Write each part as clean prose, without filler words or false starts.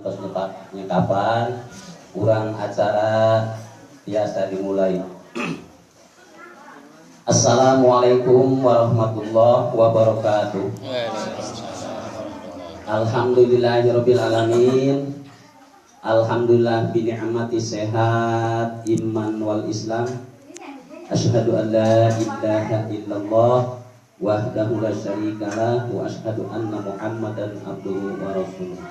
Tos nyekapan urang acara biasa dimulai. Assalamualaikum warahmatullahi wabarakatuh. Alhamdulillahirabbil alamin. Alhamdulillah bi ni'mati sehat iman wal Islam. Asyhadu an la ilaha illallah wahdahu la syarikalah wa asyhadu anna Muhammadan abduhu wa rasuluh.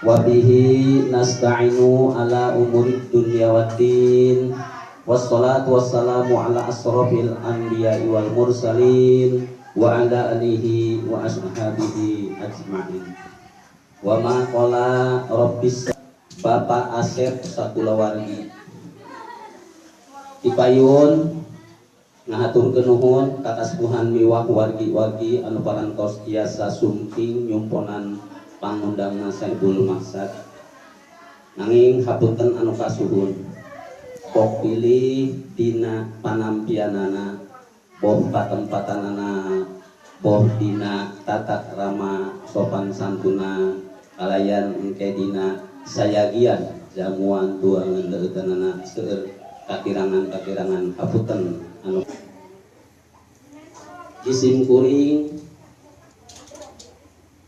Wa bihi nasta'inu ala umurid dunya waddin. Wassalatu wassalamu ala asrafil anbiya'i wal mursalin wa ala alihi wa ashabihi ajma'in. Wa ma qala rabbis. Bapak Asep sakulawargi dipayun ngahaturkeun nuhun ka kasepuhan miwah wargi-wargi anu parantos tiasa sumping nyumponan pangundangna Saibul Maksad. Nanging hapunten anu kasuhun, pok pilih dina panampianana, boh patempatanana, boh dina tata krama sopan santuna, kalayan engke dina sayagian jamuan tuangan leueutanana seueur kakirangan-kakirangan, hapunten anu jisim kuring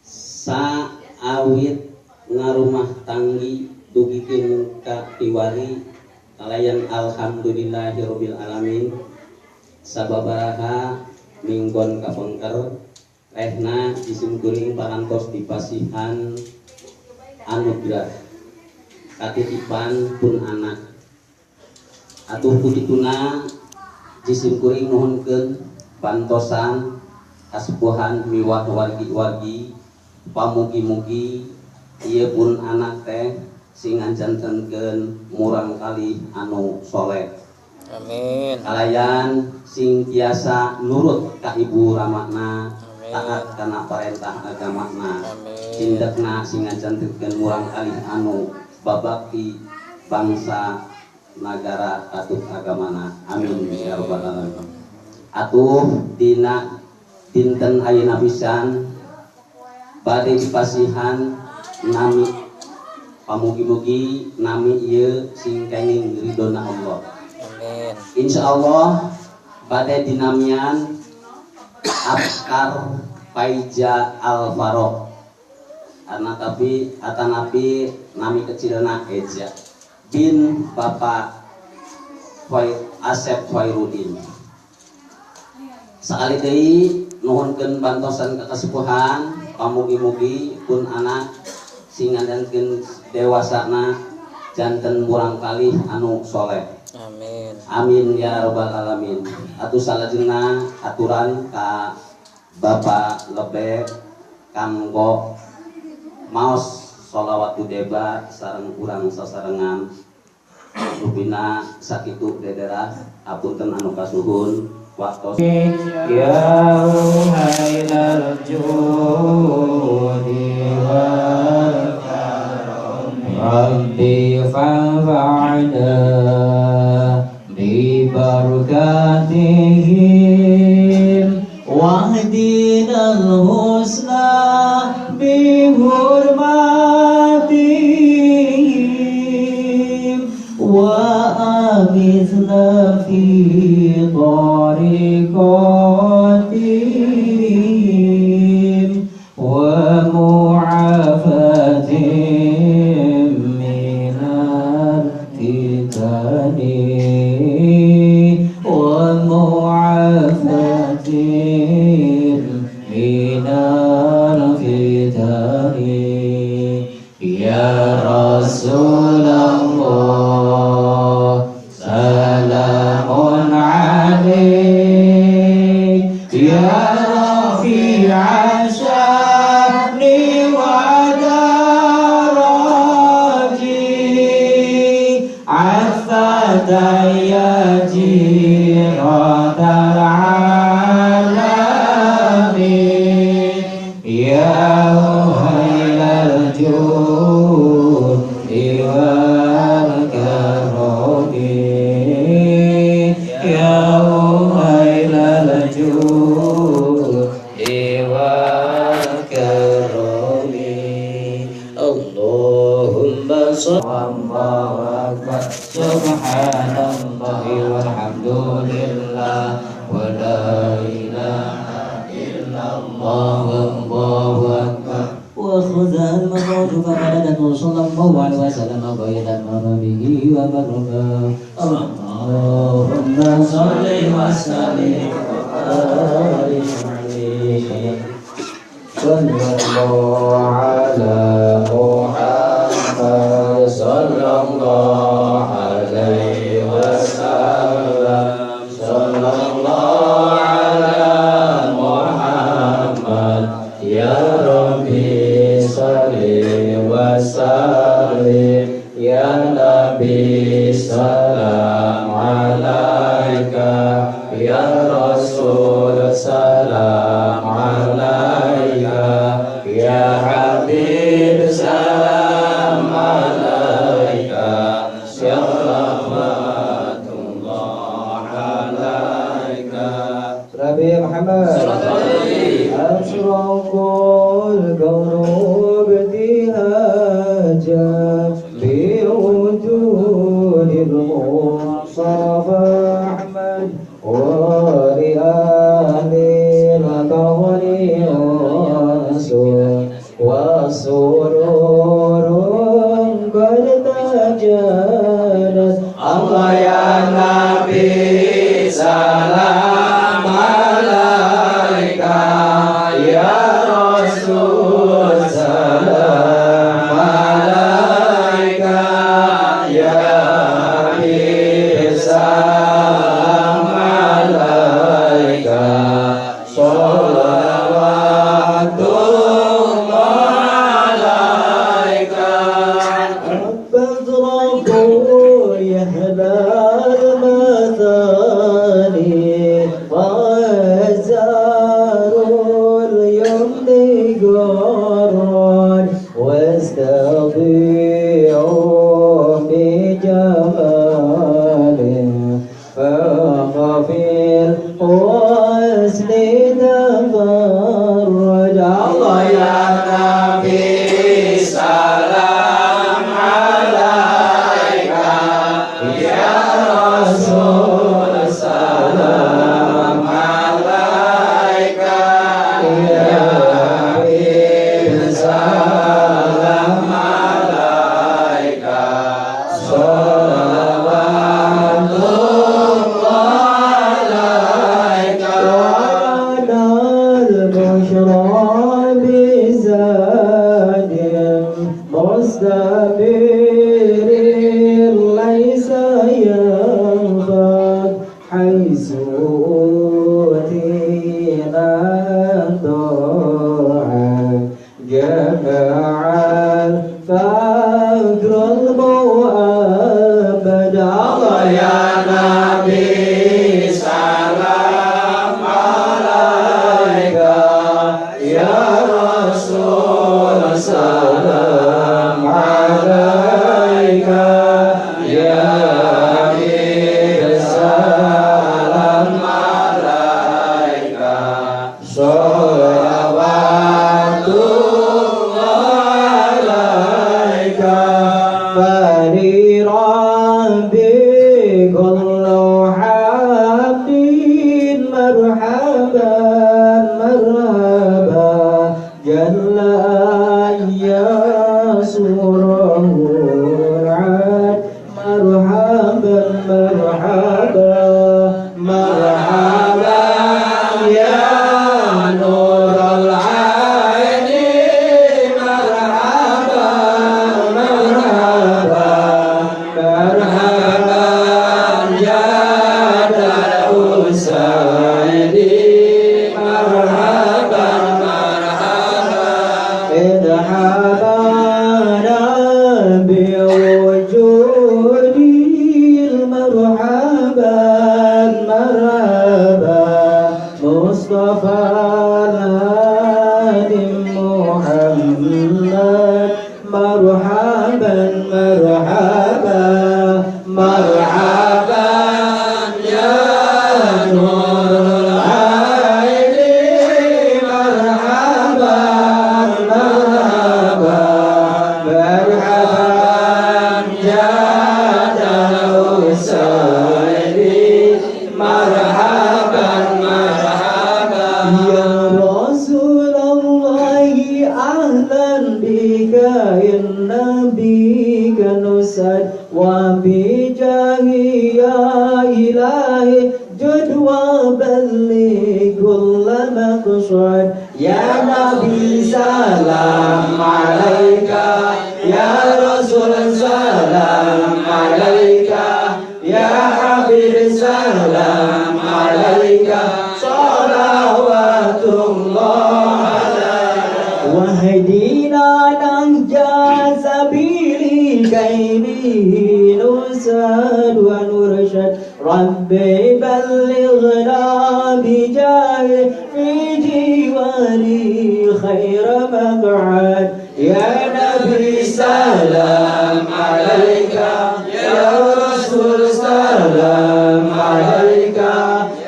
saawit ngarumah tanggi dugikeun ka piwari kalayan alhamdulillahirabbil alamin. Sababaraha minggon kapengker rehna jisim kuring parantos dipasihan anugerah katitipan pun anak. Atuh kudituna jisim kuring nuhunkeun bantosan kasepuhan miwah wargi-wargi, pamugi-mugi ieu pun anak teh sing ngajantenkeun murang kali anu soleh. Amin. Kalayan sing tiasa nurut ka ibu ramana, Amin. Taat kana parentah agamana. Amin. Cindekna sing ngajantenkeun murang kali anu babakti bangsa nagara katut agamana. Amin ya rabbal alamin. Atuh dina dinten ayeuna pisan bade dipasihan nami, pamugi-mugi nami ieu sing kenging ridona Allah. Amin. Insyaallah bade dinamian Afkar Faija Alvaro, karena tapi atanapi nami kecilna Eja bin Bapak Asep Khairudin. Sekali deui nuhunkeun bantosan ka kasepuhan, pamugi-mugi pun anak sing ngadankeun dewasana janten murang kalih anu soleh. Amin. Amin ya rabbal alamin. Atuh salajengna aturan ka Bapak Lebe kanggo maos sholawat deba sareng urang sasarengan. Rupina sakitu dederah, apunten anu kasuhun waktos. يا أهل الجود والكرم ربي فانفعنا ببركاتهم واهدنا الحسنى بحرمتهم وأغثنا في طريقتهم ومعافاة من الفتن ومعافاة من الفتن. يا رسول الله سلام عليك يا رفيع الشأن ودرجي عفت يا جيرة العالمين يا أهل الجود والكرم يا أهل الجود والكرم. Allahu akbar subhanallah walhamdulillah wa la ilaha illallah wallahu akbar. Wa khudhan mawdu faqadan sallallahu alaihi wasallam ghairan bihi wa baraka. Allahumma shalli wa sallim wa barik alaihi. Sallallahu ala Muhammad sallallahu alaihi wasallam. Sallallahu ala Muhammad ya Rabbi salli wa sallim ya Nabi salam alaika ya Rasul salam alaika ya Habib salam alaika salawatullah alaika. Nabi Muhammad asraqul qurub dihaja biwujudil mustafa Ahmad wa li ahli al-qawli wa sururun qad tajalat. Allah ya Nabi salam alaika ya Rasul salam alaika ya Habib salam alaika salawatullah alaika. Rabbu yahla al-mathani wazarul yumni gurran wastadi'u bi jamalin faqafil wasli tafarraj. Allah ya Nabi salam alaika ya Rasul salam alaika ya Habib salam alaika salawatullah alaika. Wa al-bushra bizadin mustabirin laysa yanfad haythu utina du'a jama'al faqrul mu'abad. Allah ya Nabi salam alaika ya Rasul salam alaika ya Habib salam alaika salawatullah alaika. Fari Rabbi kullu habin marhaban marhaba jalla ya surahul ad marhaban marhaba Marhaban ya nurul aini marhaban marhaban marhaban ya Usaidi marhaban marhaban. Idhabana biwujudil marhaban marhaba Mustafa al-Hadi Muhammad marhaban marhaba Marhaban ya nurul aini marhaban marhaban marhaban. بك النبي نسعد وبجاه يا إلهي جد وبلغ كل مقصد. يا نبي سلام عليك، يا رسول سلام عليك، يا حبيب سلام عليك، صلوات الله عليك. واهدنا نهج سبيل كي به نسعد ونرشد. ربي بلغنا بجاه في جواري خير مقعد. يا نبي سلام عليك، يا رسول سلام عليك،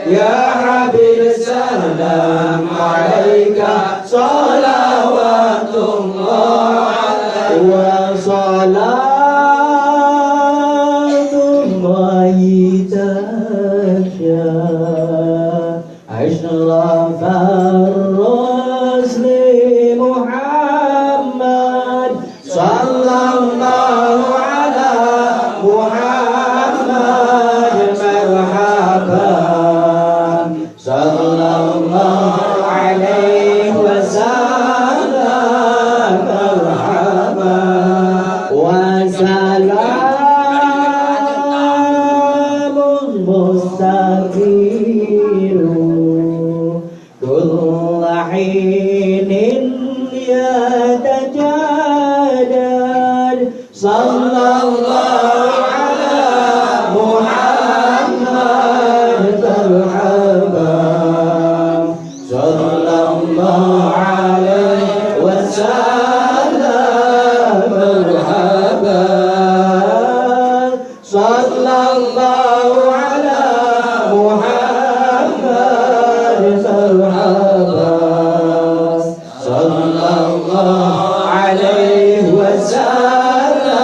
يا حبيب سلام عليك، صلوات الله عليك. وصلاة الله تغشى أشرف الرسل محمد، صلى الله على محمد مرحبا، صلى الله عليه وسلم مرحبا. وسلام مستطير كل حين يتجدد، صلى الله على محمد مرحبا، صلى الله عليه وسلم مرحبا، صلى الله على محمد مرحبا، صلى الله عليه وسلم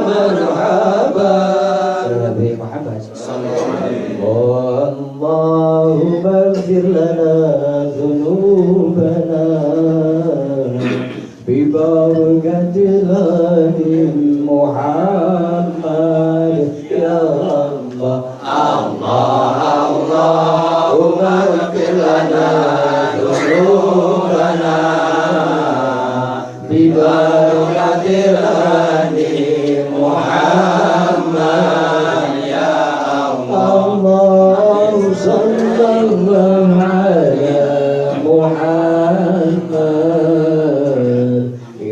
مرحبا. نبي محمد اللهم اغفر لنا ذنوبنا ببركة الهادي محمد. يا الله الله اللهم اغفر لنا ذنوبنا ببركة الهادي محمد. يا الله صلى الله على محمد.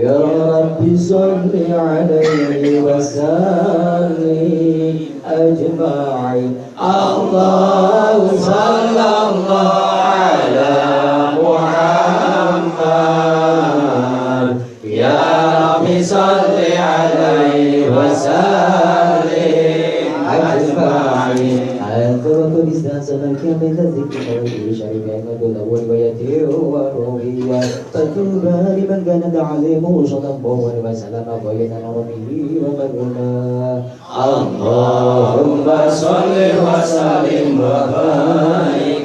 يا رب صل عليه وسلم أجمعين. الله صلى الله على محمد. يا رب صل عليه وسلم أجمعين. فطوبى لمن كان تعظيمه صلى الله عليه وسلم غاية ربه ومرهما. اللهم صل وسلم وبارك